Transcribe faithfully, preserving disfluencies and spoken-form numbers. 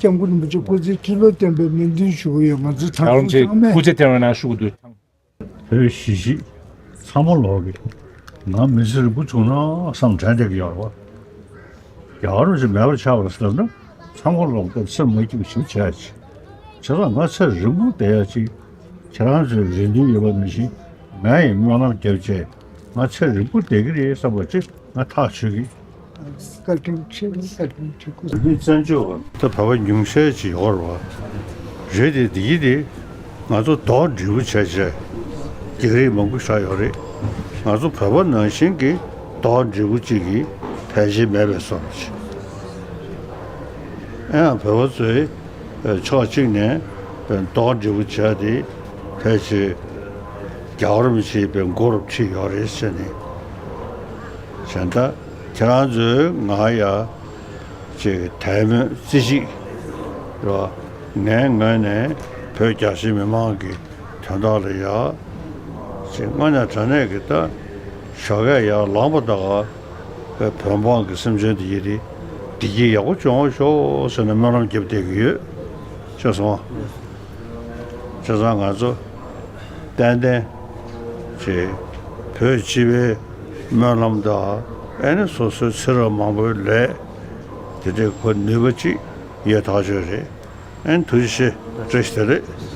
སྐྱབས་མགོན་རིན་པོ་ཆེ་སྐུ་ཚེ་ཁྲི་ལོ་བརྟན་པའི་སྨོན་འདུན་ཞུ་གི་ཡོད། ང་ཚོ་ད་ཡང་རུང་ཆེ་ཚང་མས་སྐུ་ཚེ་བརྟན་པའི་ནང་བཞུགས་དུས། བོད་གཞིས་བྱེས་ཚང་མ་ལོག་གི། ང་མི་ཚེ་རིང་པོ་བྱུང་ན་བསམ་དྲན་བསྡད་ཀྱི་ཡོད་རེད་བ། རྒྱལ་བ་རིན་པོ་ཆེ་མེད་པར་ཆགས་པར་སླེབས་ན་ཚང་མ་ལོག་སྟེ་སེམས་མ་སྐྱིད་པ་ཞིག་བྱས་ཀྱི། བྱས་ཙང་ང་ཚེ་རིང་པོ་བསྡད་ཡ་ཅིག་ཁྱེད་རང་ཚོའི་རེ་འདུན་ཡོད་པ་ནང་བཞིན་ང་ཡི་སྨོན་ལམ་བརྒྱབ་བྱས་ང་ཚེ་རིང་པོ་བསྡད་ཀྱི་རེད་བསམ་པ་ཅིག་ང་ཐག་ཆོད་ཀྱི། བཀའ་དྲིན་ཆེ། བཀའ་དྲིན་ཆེ། སྐུ་མི་བཙན་བྱོལ་བ་ད་བོད་པ་ཉུང་ཤས་ཅིག་ཡོད་རེད་བ། རེད་དེ་འདི་ཡིན་དེ། ང་ཚོ་རྡོག་འགྲེལ་པོ་བྱས་བྱས། རྒྱག་རེས་མང་པོ་ཞིག་ཡོད་རེད། ང་ཚོ་བོད་པ་ནང་བཞིན་གྱི་རྡོག་འགྲེལ་པོ་གཅིག་གིས་ཕལ་ཆེར་མེད་པའི་བཟོ་འདྲ་ཅིག་ཨེ་ཡང་བོད་པ་ཚོས་ཕྱོགས་གཅིག་ནས་རྡོག་འགྲེལ་པོ་བྱས་ཏེ་ཕལ་ཆེར་རྒྱལ་བ་རིན་པོ་ཆེའི་མགོ་རུ་ཁྲིད་ཡོད་རེད་ཟེར་ནས། གཞན་དག་ཁྱེད་རང་ཚོས་ང་ཡ་ཅིག་དད་མོས་རྩེ་གཅིག་རེད་བ། ངའི་ངོས་ནས་བོད་རྒྱ་ཆེ་མི་མང་གི་དོན་དག་ལ་ཡ་ཅིག་དངོས་གནས་དྲང་གནས་ཀྱི་ད་ཞོགས་ཀས་ཡར་ལངས་པ་དང་བོད་འབངས་ཀྱི་སེམས་ཅན་དེ་ཡི་དེ་བདེ་སྐྱིད་ཡག་པོ་བྱུང་བ་ཤོག་ཟེར་ནས་སྨོན་ལམ་རྒྱབ་བསྡད་ཀྱི་ཡོད། ཤེས་སོང་ཨ། བྱས་ཙང་ང་ཚོ་ཏན་ཏན་ཅིག་བོད་སྤྱི་པའི་སྨོན་ལམ་དང་ཨེ་ནི་སོ་སོའི་ཚེ་རབས་མང་པོའི་ལས་དེ་འདྲའི་ཁོ་ནུས་པ་ཅིག་ཡོད་ཐག་ཆོད་རེད། ཨེ་ནི་ཐུགས་རྗེ་ཆེ། བཀྲ་ཤིས་བདེ་ལེགས།